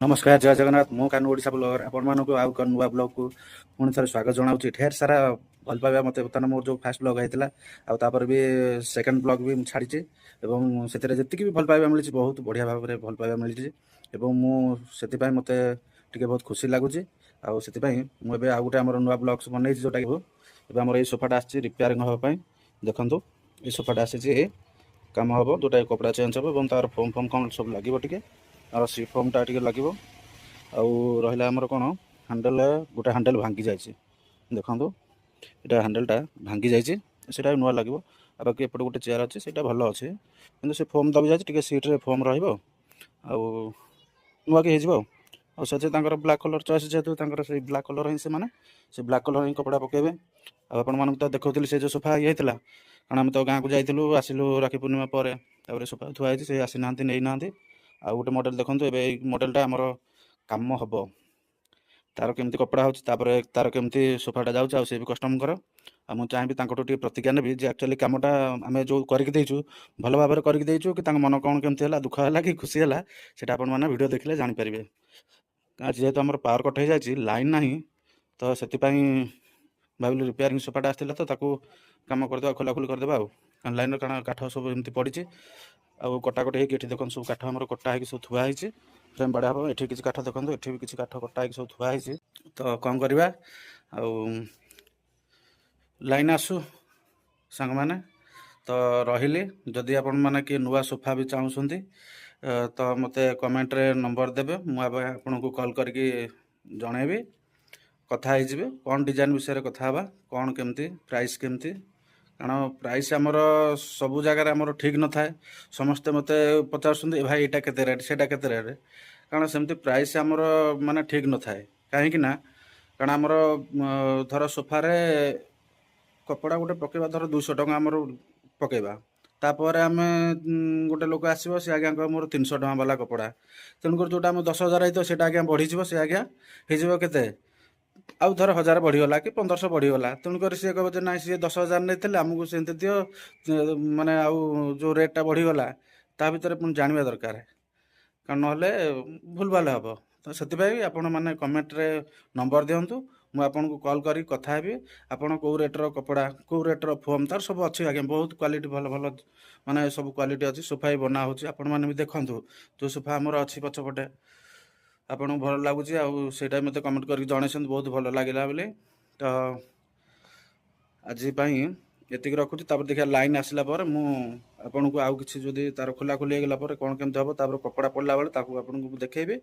ନମସ୍କାର, ଜୟ ଜଗନ୍ନାଥ। ମୁଁ କାନୁ, ଓଡ଼ିଶା ବ୍ଲଗର। ଆପଣମାନଙ୍କୁ ଆଉ ଏକ ନୂଆ ବ୍ଲଗକୁ ପୁଣି ଥରେ ସ୍ୱାଗତ ଜଣାଉଛି। ଢେର ସାରା ଭଲ ପାଇବା ମୋତେ ବର୍ତ୍ତମାନ ମୋର ଯେଉଁ ଫାଷ୍ଟ ବ୍ଲଗ ହେଇଥିଲା ଆଉ ତାପରେ ବି ସେକେଣ୍ଡ ବ୍ଲଗ ବି ମୁଁ ଛାଡ଼ିଛି ଏବଂ ସେଥିରେ ଯେତିକି ବି ଭଲ ପାଇବା ମିଳିଛି, ବହୁତ ବଢ଼ିଆ ଭାବରେ ଭଲ ପାଇବା ମିଳିଛି ଏବଂ ମୁଁ ସେଥିପାଇଁ ମୋତେ ଟିକେ ବହୁତ ଖୁସି ଲାଗୁଛି। ଆଉ ସେଥିପାଇଁ ମୁଁ ଏବେ ଆଉ ଗୋଟେ ଆମର ନୂଆ ବ୍ଲଗ୍ସ ବନେଇଛି, ଯେଉଁଟାକି ଏବେ ଆମର ଏଇ ସୋଫାଟା ଆସିଛି ରିପେୟାରିଂ ହେବା ପାଇଁ। ଦେଖନ୍ତୁ, ଏଇ ସୋଫାଟା ଆସିଛି, କାମ ହେବ, ଯେଉଁଟା କପଡ଼ା ଚେଞ୍ଜ ହେବ ଏବଂ ତାର ଫୋମ୍ ଫୋମ୍ କ'ଣ ସବୁ ଲାଗିବ, ଟିକେ ତାର ସି ଫୋମ୍ଟା ଟିକେ ଲାଗିବ। ଆଉ ରହିଲା ଆମର କ'ଣ ହ୍ୟାଣ୍ଡେଲ୍, ଗୋଟେ ହ୍ୟାଣ୍ଡେଲ୍ ଭାଙ୍ଗି ଯାଇଛି। ଦେଖନ୍ତୁ, ଏଇଟା ହ୍ୟାଣ୍ଡେଲ୍ଟା ଭାଙ୍ଗି ଯାଇଛି, ସେଇଟା ବି ନୂଆ ଲାଗିବ। ଆଉ ବାକି ଏପଟେ ଗୋଟେ ଚେୟାର ଅଛି, ସେଇଟା ଭଲ ଅଛି, କିନ୍ତୁ ସେ ଫୋମ୍ ଦବି ଯାଇଛି ଟିକେ, ସିଟ୍ରେ ଫୋମ୍ ରହିବ ଆଉ ନୂଆ କି ହେଇଯିବ। ଆଉ ସେଥିରେ ତାଙ୍କର ବ୍ଲାକ୍ କଲର୍ ଚଏସ୍ ଯେହେତୁ, ତାଙ୍କର ସେଇ ବ୍ଲାକ୍ କଲର୍ ହିଁ, ସେମାନେ ସେ ବ୍ଲାକ୍ କଲର୍ ହିଁ କପଡ଼ା ପକାଇବେ। ଆଉ ଆପଣମାନଙ୍କୁ ତ ଦେଖାଉଥିଲି ସେ ଯେଉଁ ସୋଫା ଇଏ ହେଇଥିଲା, କାରଣ ଆମେ ତ ଗାଁକୁ ଯାଇଥିଲୁ, ଆସିଲୁ ରାକ୍ଷୀ ପୂର୍ଣ୍ଣିମା ପରେ। ତାପରେ ସୋଫା ଥୁଆ ହେଇଛି, ସେ ଆସିନାହାନ୍ତି, ନେଇନାହାନ୍ତି। ଆଉ ଗୋଟେ ମଡ଼େଲ୍ ଦେଖନ୍ତୁ, ଏବେ ଏଇ ମଡ଼େଲ୍ଟା ଆମର କାମ ହେବ, ତାର କେମିତି କପଡ଼ା ହେଉଛି, ତାପରେ ତାର କେମିତି ସୋଫାଟା ଯାଉଛି। ଆଉ ସେ ବି କଷ୍ଟମରଙ୍କର। ଆଉ ମୁଁ ଚାହିଁବି ତାଙ୍କଠୁ ଟିକେ ପ୍ରତିକ୍ରିୟା ନେବି ଯେ ଆକ୍ଚୁଆଲି କାମଟା ଆମେ ଯେଉଁ କରିକି ଦେଇଛୁ, ଭଲ ଭାବରେ କରିକି ଦେଇଛୁ କି, ତାଙ୍କ ମନ କ'ଣ କେମିତି ହେଲା, ଦୁଃଖ ହେଲା କି ଖୁସି ହେଲା, ସେଇଟା ଆପଣମାନେ ଭିଡ଼ିଓ ଦେଖିଲେ ଜାଣିପାରିବେ। ଆଜି ଯେହେତୁ ଆମର ପାୱାର କଟ୍ ହେଇଯାଇଛି, ଲାଇନ୍ ନାହିଁ, ତ ସେଥିପାଇଁ ଭାବିଲୁ ରିପେୟାରିଂ ସୋଫାଟା ଆସିଥିଲା ତ ତାକୁ କାମ କରିଦେବା, ଖୋଲାଖୋଲି କରିଦେବା। ଆଉ କାରଣ ଲାଇନ୍ର, କାରଣ କାଠ ସବୁ ଏମିତି ପଡ଼ିଛି ଆଉ କଟାକଟି ହେଇକି। ଏଠି ଦେଖନ୍ତୁ, ସବୁ କାଠ ଆମର କଟା ହେଇକି ସବୁ ଥୁଆ ହେଇଛି, ଫ୍ରେମ୍ ବାଡ଼ା ହେବ। ଏଠି କିଛି କାଠ ଦେଖନ୍ତୁ, ଏଠି ବି କିଛି କାଠ କଟା ହେଇକି ସବୁ ଥୁଆ ହେଇଛି। ତ କ'ଣ କରିବା, ଆଉ ଲାଇନ୍ ଆସୁ ସାଙ୍ଗମାନେ। ତ ରହିଲି, ଯଦି ଆପଣମାନେ କିଏ ନୂଆ ସୋଫା ବି ଚାହୁଁଛନ୍ତି ତ ମୋତେ କମେଣ୍ଟରେ ନମ୍ବର ଦେବେ, ମୁଁ ଏବେ ଆପଣଙ୍କୁ କଲ୍ କରିକି ଜଣେଇବି। କଥା ହେଇଯିବେ, କ'ଣ ଡିଜାଇନ୍ ବିଷୟରେ କଥା ହେବା, କ'ଣ କେମିତି ପ୍ରାଇସ୍ କେମିତି। କାରଣ ପ୍ରାଇସ୍ ଆମର ସବୁ ଜାଗାରେ ଆମର ଠିକ୍ ନଥାଏ। ସମସ୍ତେ ମୋତେ ପଚାରୁଛନ୍ତି, ଏ ଭାଇ, ଏଇଟା କେତେ ରେଟ୍, ସେଇଟା କେତେ ରେଟ୍? କାରଣ ସେମିତି ପ୍ରାଇସ୍ ଆମର ମାନେ ଠିକ୍ ନଥାଏ। କାହିଁକି ନା କାରଣ ଆମର ଧର ସୋଫାରେ କପଡ଼ା ଗୋଟେ ପକାଇବା, ଧର 200 ଟଙ୍କା ଆମର ପକାଇବା, ତାପରେ ଆମେ ଗୋଟେ ଲୋକ ଆସିବ, ସେ ଆଜ୍ଞା କହିବ ମୋର 300 ଟଙ୍କା ବାଲା କପଡ଼ା। ତେଣୁକରି ଯେଉଁଟା ଆମ 10,000 ହେଇଥିବ, ସେଇଟା ଆଜ୍ଞା ବଢ଼ିଯିବ, ସେ ଆଜ୍ଞା ହେଇଯିବ କେତେ, ଆଉ ଧର 1000 ବଢ଼ିଗଲା କି 1500 ବଢ଼ିଗଲା। ତେଣୁକରି ସିଏ କହିବ ଯେ ନାଇଁ, ସିଏ 10,000 ନେଇଥିଲେ, ଆମକୁ ସେମିତି ଦିଅ। ମାନେ ଆଉ ଯେଉଁ ରେଟ୍ଟା ବଢ଼ିଗଲା, ତା ଭିତରେ ପୁଣି ଜାଣିବା ଦରକାର, କାରଣ ନହେଲେ ଭୁଲ ଭାଲ ହେବ। ତ ସେଥିପାଇଁ ଆପଣମାନେ କମେଣ୍ଟରେ ନମ୍ବର ଦିଅନ୍ତୁ, ମୁଁ ଆପଣଙ୍କୁ କଲ୍ କରିକି କଥା ହେବି। ଆପଣ କେଉଁ ରେଟ୍ର କପଡ଼ା, କେଉଁ ରେଟ୍ର ଫୋମ୍, ତାର ସବୁ ଅଛି ଆଜ୍ଞା। ବହୁତ କ୍ୱାଲିଟି, ଭଲ ଭଲ ମାନେ ସବୁ କ୍ୱାଲିଟି ଅଛି। ସୋଫା ବି ବନା ହେଉଛି, ଆପଣମାନେ ବି ଦେଖନ୍ତୁ। ଯେଉଁ ସୋଫା ଆମର ଅଛି ପଛପଟେ, ଆପଣଙ୍କୁ ଭଲ ଲାଗୁଛି ଆଉ ସେଇଟା ମୋତେ କମେଣ୍ଟ କରିକି ଜଣେଇଛନ୍ତି ବହୁତ ଭଲ ଲାଗିଲା ବୋଲି। ତ ଆଜି ପାଇଁ ଏତିକି ରଖୁଛି। ତାପରେ ଦେଖିବା, ଲାଇନ୍ ଆସିଲା ପରେ ମୁଁ ଆପଣଙ୍କୁ ଆଉ କିଛି ଯଦି ତାର ଖୋଲା ଖୋଲି ହେଇଗଲା ପରେ କ'ଣ କେମିତି ହେବ, ତାପରେ କପଡ଼ା ପଡ଼ିଲା ବେଳେ ତାକୁ ଆପଣଙ୍କୁ ମୁଁ ଦେଖେଇବି।